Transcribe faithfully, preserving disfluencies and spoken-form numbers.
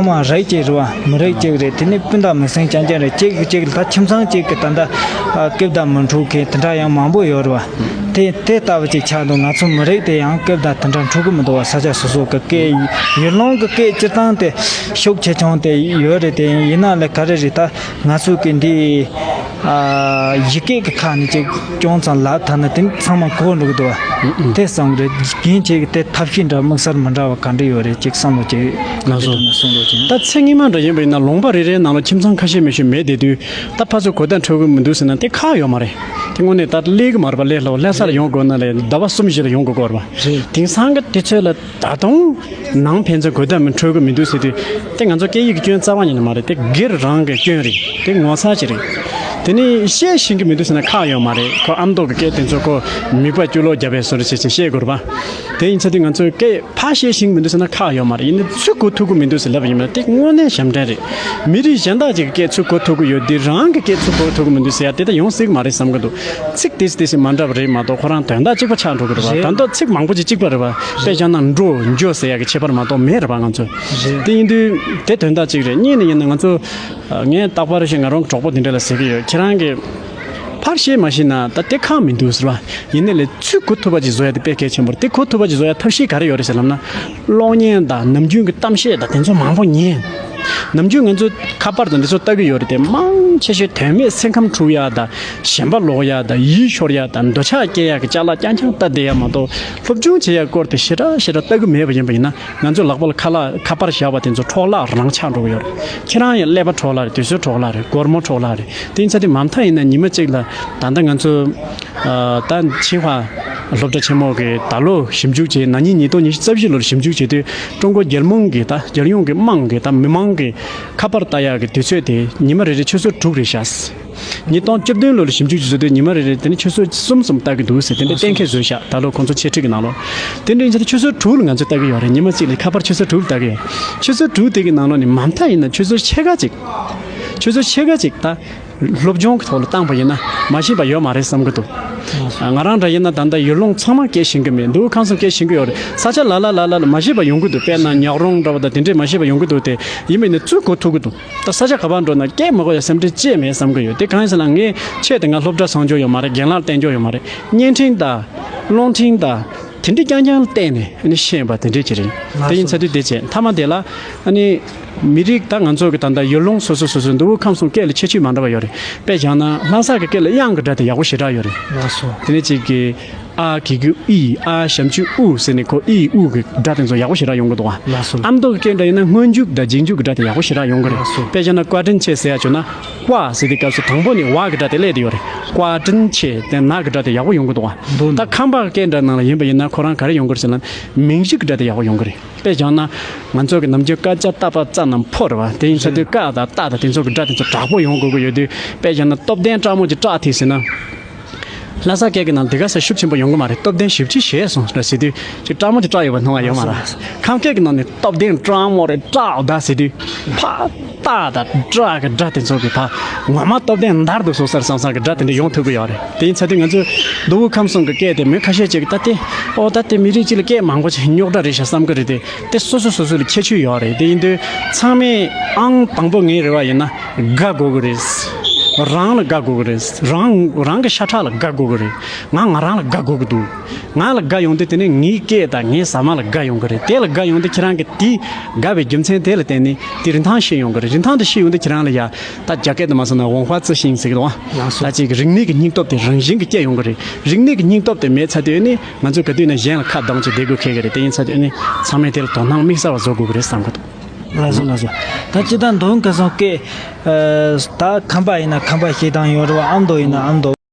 ཚང་མ་རིགས་གཅིག་རེད་བ། མི་རིགས་གཅིག་རེད། དེ་ནས་སྤུན་ཟླ་མི་སེམས་ཅན་ཅན་རེད། གཅིག་གིས་གཅིག་ལ་ད་ཁྱིམ་ཚང་གཅིག་གི་ད་ལྟ་ཨ་སྐད་བརྡ་མི་འཕྲོད་མཁན་དེ་འདྲ་ཡང་མང་པོ་ཡོད་རེད་བ། དེ་དེ་ལྟ་བུ་ཅིག་ཆགས་འདུག་ང་ཚོ་མི་རིགས་དེ་ཡང་སྐད་བརྡ་དེ་འདྲ་འཕྲོད་གི་མི་འདུག་བ། ས་ཆ་སོ་སོ་གི་སྐད། ཡུལ་ལུང་གི་སྐད་སྤྱིར་བཏང་དེ་ཤུགས་ཆེ་ཆུང་དེ་ཡོད་རེད། དེ་ཡིན་ན་ལས་ག་རེ་རེད། ད་ང་ཚོ་གི་འདི་ཨ་ཡི་གེ་གི་ཁ་ནས་ཅིག་ཅུང་ཙམ་ལབ་ཐལ་ན་དེ་ཚང་མ་གོ་འགྲོ་གི་འདུག་བ། དེ་བསམ་གི་རེད། རྒན་ཁྱེད་ཀྱི་དེ་ཐབས་ཤེས་འདྲ་དམིགས་བསལ་མི་འདྲ་བ་ག་འདྲ་ཡོད་རེད། ཅིག་བསམ་བློ་ཅིག་ལགས་སོ། གསུང་རོགས་བྱེད། ད་ཚེ་སྔོན་མ་འདྲ་ཡིན་པ་ཡིན་ན་ལུང་པ་རེ་རེའི་ནང་ལ་ཁྱིམ་ཚང་ཁ་ཤས་མི་ཤོད་མེད་བསྡད་དུས། ད་ཕར་ཚུར་གོ་བརྡ་འཕྲོད་གི་མི་འདུག་ཟེར་ན་དེ་ཁག་ཡོད་མ་རེད། དེ་དངོས་གནས་ད་སླེབས་གི་མ་རེད་པ། སླེབས་སླེབས་ས་ལ་ཡོང་དགོས་ན་ལས་ཟླ་བ་གསུམ་བཞི་ལ་ཡོང་དགོས་ཀྱི་ཡོད་རེད་པ། རེད། དེང་སང་གི་དུས་ཚོད་ལ་ད་དུང་ནང་ཕན་ཚུན་གོ་བརྡ་མི་འཕྲོད་གི་མི་འདུག་ཟེར་དུས། དེ་ང་ཚོ་སྐད་ཡིག་གི་སྐྱོན་རྩ་བ་ཉིད་ནས་མ་རེད། དེ་སྒེར་རང་གི་སྐྱོན་རེད། དེ་ངོ་ཚ་ཅིག་རེད། དེ་ནས་བཤད་ཤེས་གི་མི་འདུག་ཟེར་ན་ཁག་ཡོད་མ་རེད། ཁོ་ཨ་མདོ་གི་སྐད་དེ་ཚོ་ཁོ་མིད་པ་སྐྱུག་ལོག་བརྒྱབ་པའི་བཟོ་འདྲ་བྱས་བྱས་བཤད་དགོས་རེད་པ། དེ་ཡིན་ཚེ་དུས་ང་ཚོའི་སྐད་ཕར་བཤད་ཤེས་གི་མི་འདུག་ཟེར་ན་ཁག་ཡོད་མ་རེད། ཡིན་ནའི་ཚུར་གོ་ཐུབ་གི་མི་འདུག་ཟེར་ལབ་པ་ཡིན་ན་དེ་དངོས་གནས་ཞབས་འདྲེན་རེད། མི་རིགས་གཞན་དག་ཅིག་གི་སྐད་ཚུར་གོ་ཐུབ་གི་ཡོད་དུས་རང་གི་སྐད་ཚུར་གོ་ཐུབ་གི་མི་འདུག་ཟེར་ཡ་དེ་ད་ཡོང་སྲིད་གི་མ་རེད་བསམ་གི་འདུག་ཚིག་དེ་དེ་ཚིག་མ་འདྲ་བ་རེད་མ་གཏོགས་ཁོ་རང་དོན་དག་གཅིག་པ་ཆགས་འགྲོ་གི་རེད་པ། རེད། ད་མདོ་ཚིག་མང་པོ་ཅིག་གཅིག་པ་རེད་པ། དཔེ་བཞག་ན་འགྲོ་འགྱོ་ཟེར་ཡ་གི་ཁྱད་པར་མ་གཏོགས་མེད་རེད་པ་ང་ཚོ། རེད། དེ་ཡིན་དུས་དེ་དོན་དག་གཅིག་རེད། གཉིས་ནས་ཡིན་ན་ང་ཚོ་ངས་རྟག་པར་ཞིག་ང་རང་གི་གྲོགས་པོ་དེ་འདྲ་ལ་ཟེར་གི་ཡོད། ཁྱེད་རང་གི་ཕར་བཤད་མ་ཤེས་ན་ད་དེ་ཁག་མི་འདུག་ཟེར་བ། ཡིན་ནའི་ལས་ཚུར་གོ་ཐུབ་པ་ཅིག་བཟོ་ཡ་དེ་དཔེ་གལ་ཆེན་པོ་རེད། དེ་གོ་ཐུབ་པ་ཅིག་བཟོ་ཡ་ཐབས་ཤེས་ག་རེ་ཡོད་རེད་ཟེར་ལབ་ན། གློག་བརྙན་དང་ནམ་རྒྱུན་གྱི་གཏམ་བཤད་དང་དེ་ཚོ་མང་པོ་ཉན། ནམ་རྒྱུན་ང་ཚོ་ཁ་པར་དང་འདི་ཚོ་ལྟ་གི་ཡོད་རེད་དེ། མང་ཆེ་ཤོས་དོན་མེད་སེམས་ཁམས་འཁྲུག་ཡ་དང་ཞེན་པ་ལོག་ཡ་དང་ཡིད་ཤོར་ཡ་དང་འདོད་ཆགས་སྐྱེ་ཡ་གི་ཅ་ལག་རྐྱང་རྐྱང་ལྟ་བསྡད་ཡ་མ་གཏོགས་སློབ་སྦྱོང་བྱེད་ཡ་སྐོར་དེ་ཞེ་དྲག་ཞེ་དྲག་ལྟ་གི་མེད་པ་ཡིན་པ་ཡིན་ན། ང་ཚོ་ལག་པ་ལ་ཁ་ལག་ཁ་པར་བཞག་པ་དེ་ཚོ་འཕྲོ་བརླག་རང་ཆགས་འགྲོ་གི་ཡོད་རེད། ཁྱེད་རང་ཡང་ཀླད་པ་འཕྲོ་བརླག་རེད། དུས་ཚོད་འཕྲོ་བརླག་རེད། སྒོར་མོ་འཕྲོ་བརླག་རེད། དེ་ཡིན་ཚ་དེ་མ་མཐའ་ཡིན་ན་ཉི་མ་གཅིག་ལ་ད་ལྟ་ང་ཚོ་ཨ་ད་ཆིང་ཧྭ་སློབ་གྲྭ་ཆེན་མོ་གི་ད་ལོ་ཞིབ་འཇུག་བྱས། ན་ནིང་ཉིས་སྟོང་ཉི་ཤུ་རྩ་བཞི་ལོར་ཞིབ་འཇུག་བྱས་དུས་ཀྲུང་གོ་རྒྱལ་མོང་གི་ད་རྒྱལ་ཡོངས་ཀྱི་དམངས་ཀྱི་ད་མི་མང་གི་ཁ་པར་ལྟ་ཡག་གི་དུས་ཚོད་དེ་ཉི་མ་རེ་རེ་ཆུ་ཚོད་དྲུག་རེད་ཤག་ཉིས་སྟོང་བཅུ་བདུན་ལོར་ཞིབ་འཇུག་བྱས་དུས་ཉི་མ་རེ་རེ་དེ་ནི་ཆུ་ཚོད་གསུམ་ཙམ་ལྟ་གི་འདུག་ཟེར་དེ་འདྲ་གཏན་འཁེལ་བཟོས་ཤག་ད་ལོ་ཁོང་ཚོ་འཆད་ཁྲིད་ཀྱི་ནང་ལོགས། དེ་འདྲ་ཡིན་ཙང་ཆུ་ཚོད་དྲུག་ལ་ང་ཚོས་ལྟ་གི་ཡོད་རེད། ཉི་མ་གཅིག་ལ་ཁ་པར་ཆུ་ཚོད་དྲུག་ལ་ལྟ་གི་ཡོད། ཆུ་ཚོད་དྲུག་དེ་གི་ནང་ལོགས་ནས་མ་མཐའ་ཡིན་ན་ཆུ་ཚོད་ཕྱེད་ཀ་ཅིག་ཆུ་ཚོད་ཕྱེད་ཀ་ཅིག་ད་སློབ་སྦྱོང་གི་ཐོག་ལ་བཏང་པ་ཡིན་ན་མ་ཤེས་པ་ཡོད་མ་རེད་བསམ་གི་འདུག་ང་རང་འདྲ་ཡིན་ན་ད་ལྟ་ཡུལ་ལུང་ཚང་མ་སྐད་ཤེས་གི་མེད་འདུག་ཁམས་གསུམ་སྐད་ཤེས་གི་ཡོད་རེད། ས་ཆ་ལ་ལ་ལ་ལ་ལ་མ་ཤེས་པ་ཡོང་གི་འདུག་དཔེར་ན་ཉག་རོང་འདྲ་བ་དང་དེ་འདྲས་མ་ཤེས་པ་ཡོང་གི་འདུག་དེ་ཡིན་པ་ཡིན་ན་ཚུར་གོ་ཐུབ་གི་འདུག་ད་ས་ཆ་ག་པར་འགྲོ་ན་སྐད་མ་གོ་ཡ་སེམས་ཁྲལ་ཅི་ཡང་མེད་བསམ་གི་ཡོད། དེ་གང་ཡིན་ཟེར་ན་ངས་ཆེད་དུ་ང་སློབ་གྲྭ་སོང་རྒྱུ་ཡོད་མ་རེད། རྒན་ལགས་བསྟེན་རྒྱུ་ཡོད་མ་རེད། བརྙན་འཕྲིན་དང་། རླུང་འཕྲིན་དང་། དེ་འདྲའི་རྐྱང་རྐྱང་བལྟས་ནས་ཨ་ནི་ཤེས་པ་དེ་འདྲས་ཅིག་རེད། དེ་ཡིན་ཚ་དུས་དེ་བྱས་མཐའ་མ་དེ་ལ་ཨ་ནི་མི་རིགས་ད་ང་ཚོ་གི་ད་ལྟ་ཡུལ་ལུང་སོ་སོ་སོ་སོའི་འདུ་བོ་ཁམས་གསུམ་སྐད་ལ་ཁྱད་ཆོས་མ་འདྲ་བ་ཡོད་རེད། དཔེ་བཞག་ན་ལྷ་ས་གི་སྐད་ལ་དབྱངས་ཀྱི་སྒྲ་དེ་ཡག་པོ་ཞེ་དྲག་ཡོད་རེད། ལགས་སོ། དེ་ནས་གཅིག་གི་ཨ་གི་གུ་ཨི། ཨ་ཞབས་ཀྱུ་ཨུ་ཟེར་ནས་ཁོ་ཨི་ཨུ་གི་སྒྲ་དེ་ཚོ་ཡག་པོ་ཞེ་དྲག་ཡོང་གི་འདུག་བ། ལགས་སོ། ཨ་མདོ་གི་སྐད་འདྲ་ཡིན་ན་སྔོན་འཇུག་དང་རྗེས་འཇུག་གི་སྒྲ་དེ་ཡག་པོ་ཞེ་དྲག་ཡོང་གི་རེད། ལགས་སོ། དཔེ་བཞག་ན་བཀའ་དྲིན་ཆེ་ཟེར་ཡ་བྱུང་ན། ཀ་ཟེར་དུས་སྐབས་སུ་དང་པོ་ནས་ཝ་གི་སྒྲ་དེ་སླེབས་བསྡད་ཡོད་རེད། བཀའ་དྲིན་ཆེ་དེ་ན་གི་སྒྲ་དེ་ཡག་པོ་ཡོང་གི་འདུག་བ། འདུག་ད་ཁམས་པ་སྐད་འདྲ་ནང་ལ་ཡིན་པ་ཡིན་ན་ཁོ་རང་ག་རེ་ཡོང་གི་རེད་ཟེར་ན། མིང་གཞི་གི་སྒྲ་དེ་ཡག་པོ་ཡོང་གི་རེད། དཔེ་བཞག་ན་ང་ཚོ་གི་ནམ་རྒྱུན་ཀ་ཅ་ཏ་པ་ཙ་རྣམས་ཕོ་རེད་བ། དེ་ཡིན་ཚ་དུས་ཀ་དང་ཏ་དང་དེ་ཚོ་གི་སྒྲ་དེ་ཚོ་དྲག་པོ་ཡོང་དགོས་ཀྱི་ཡོད་དུས། དཔེ་བཞག་ན་སྟོབས་ལྡན་སྤྲང་མོ་ཅིག་སྐྲག་ཐིག་ཟེར་ན། ལྷ་ས་སྐད་ཀྱི་ནང་དེ་ག་ས་ཤུགས་ཆེན་པོ་ཡོང་གི་མ་རེད། སྟོབས་ལྡན་ཞེ་པོ་ཅིག་ཞེད་སོང་ཟེར་དུས་ཅིག་སྤྲང་མོ་ཅིག་སྐྲག་ཡོད་པ་མཐོང་བ་ཡོད་མ་རེད། ཁམས་སྐད་ཀྱི་ནང་ནས་སྟོབས་ལྡན་སྤྲང་མོ་རེད་སྐྲག་ད་ཟེར་དུས་ཕ། ཏ་དང་ཏྲ་གི་སྒྲ་དེ་ཚོ་གི་ད་ངོ་མ་སྟོབས་ལྡན་འདར་དུ་སོང་ས་རེད་བསམ་བསམ་གི་སྒྲ་དེ་འདྲ་ཡོང་ཐུབ་ཀྱི་ཡོད་རེད། དེ་ཡིན་ཚ་དུས་ང་ཚོས་མདོ་དབུས་ཁམས་གསུམ་གི་སྐད་དེ་མི་ཁ་ཤས་ཅིག་གིས་ད་དེ་ཨོ་ད་དེ་མི་རིགས་གཅིག་ལ་སྐད་མང་པོ་ཅིག་རྙོག་དྲ་རེད་ཤག་བསམ་གི་རེད་དེ། དེ་སོ་སོ་སོ་སོ་ལ་ཁྱད་ཆོས་ཡོད་རེད། དེ་ཡིན་དུས་ཚང་མས་ཨང་དང་པོ་ངའི་རེ་བ་ཡིན་ན་དགའ་དགོས་གི་རེད། རང་ལ་དགའ་དགོས་གི་རེད། རང་རང་གི་ཤ་ཁྲག་ལ་དགའ་དགོས་གི་རེད། ང་ང་རང་ལ་དགའ་དགོས་གི་འདུག་ང་ལ་དགའ་ཡོང་དུས་དེ་ནས་ངའི་སྐད་དང་ངའི་ཟ་མ་ལ་དགའ་ཡོང་གི་རེད། དེ་ལ་དགའ་ཡོང་དུས་ཁྱེད་རང་གི་དེ་དགའ་བའི་རྒྱུ་མཚན་དེ་ལ་བརྟེན་ནས་དེ་རིན་ཐང་ཤེས་ཡོང་གི་རེད། རིན་ཐང་དེ་ཤེས་ཡོང་དུས་ཁྱེད་རང་ལ་ཡ་ད་རྒྱ་སྐད་དུ་མ་སོང་ན་ཝུན་ཧྭ་ཙི་ཤིང་ཟེར་གི་འདུག་ལགས་སོ། ད་ཅིག་རིག་གནས་ཀྱི་སྙིང་སྟོབས་དེ་རང་བཞིན་གྱིས་སྐྱེ་ཡོང་གི་རེད། རིག་གནས་ཀྱི་སྙིང་སྟོབས་དེ་མེད་ཚར་དུས་ནི་ང་ཚོས་ག་དུས་ནས་གཞན་ལ་ཁ་གདངས་ཀྱི་བསྡད་དགོས་ཁེལ་གི་རེད། དེ་ཡིན་ཚར་དུས་ནི་ཚང་མས་དེ་ལ་དོ་སྣང་དམིགས་བསལ་བ་བཟོ་དགོས་གི་རེད་བསམ་གི་འདུག་ལགས་སོ་ལགས་སོ། ད་སྤྱིར་བཏང་མདོ་དབུས་ཁམས་གསུམ་སྐད། ད་ཁམས་པ་ཡིན་ན་ཁམས་པ་བཤད་སྟངས་ཡོད་རེད་བ། ཨ་མདོ་ཡིན་ན་ཨ་མདོ།